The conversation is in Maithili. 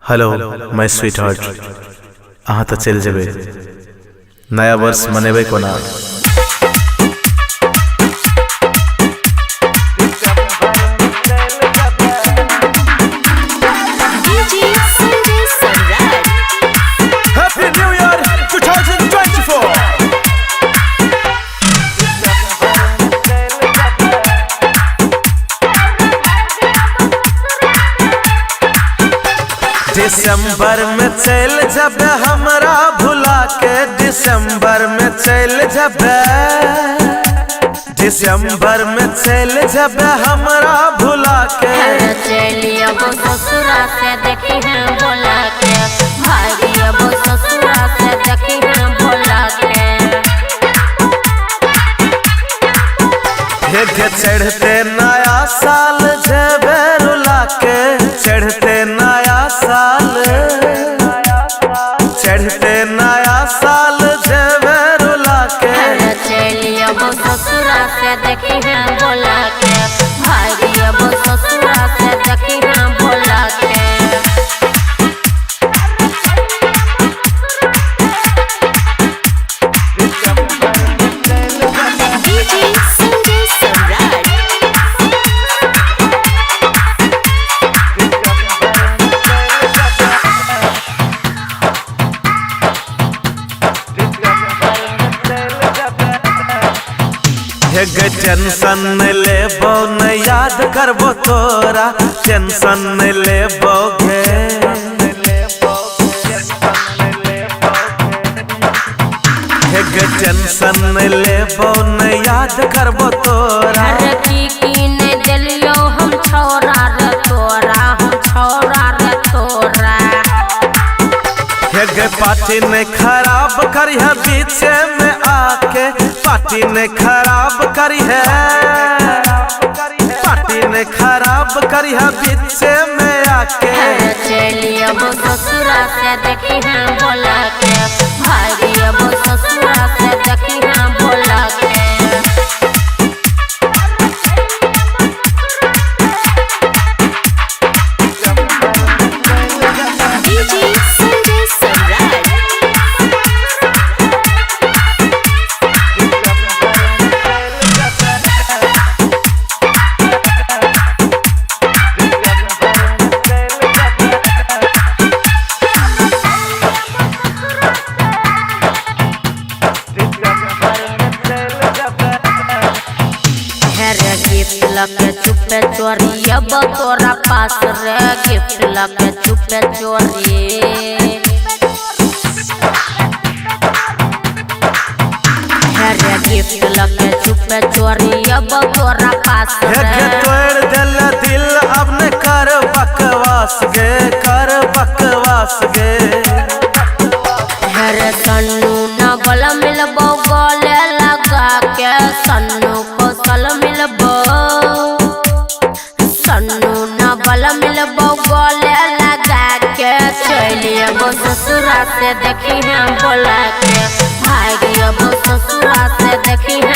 हेलो my sweet heart, अहाँ तऽ चलि जेबै, नया वर्ष मनेबै कोना? DJ Sanjay Samrat. Happy New Year 2024! दिसंबर में चल जबे हमरा भुला के, दिसंबर में चल जबे, दिसंबर में चल जबे हमरा भुला के। चलिए वो ससुरा से देखी है बोला के, भागी वो ससुरा से देखी है बोला के। हे के चढ़ते नया साल जेबे रुला के, चढ़ते नया साल, चढ़ते नया साल जेबे रुला के। चलिए वो ससुरा से देखी है बोला के, भागी वो ससुरा से देखी है बोला के। DJ Sanjay Samrat. हे गे टेंशन न लेबो न याद करबो तोरा, टेंशन न लेबो गे। हे गे टेंशन न लेबो न याद करबो तोरा। अरे की की ने दिलियो हम छोरा रे तोरा, हम छोरा रे तोरा। हे गे पार्टी ने खराब करी है पीछे में आके, पार्टी ने खराब करी है, पार्टी ने खराब करी है पीछे में आके। चलिए वो ससुरा से देखी है बोला के, भागी वो ससुरा से देखी है बोला के। DJ Sanjay Samrat. हेरे गिफ्ट लके चुपे चोरी अब तोरा पास रे, गिफ्ट लके चुपे चोरी। हेरे गिफ्ट लके चुपे चोरी अब तोरा पास हे रे। गे तोड़ दिल दिल अब ने कर बकवास गे, कर बकवास गे। हेरे सन्नू न बल मिलबो गले लगा के, सन्नू कौशल मिलबो, सन्नू न बल मिलबो गले लगा के। चलिए वो ससुरा से देखी है बोला के, भागी वो ससुरा से देखी है।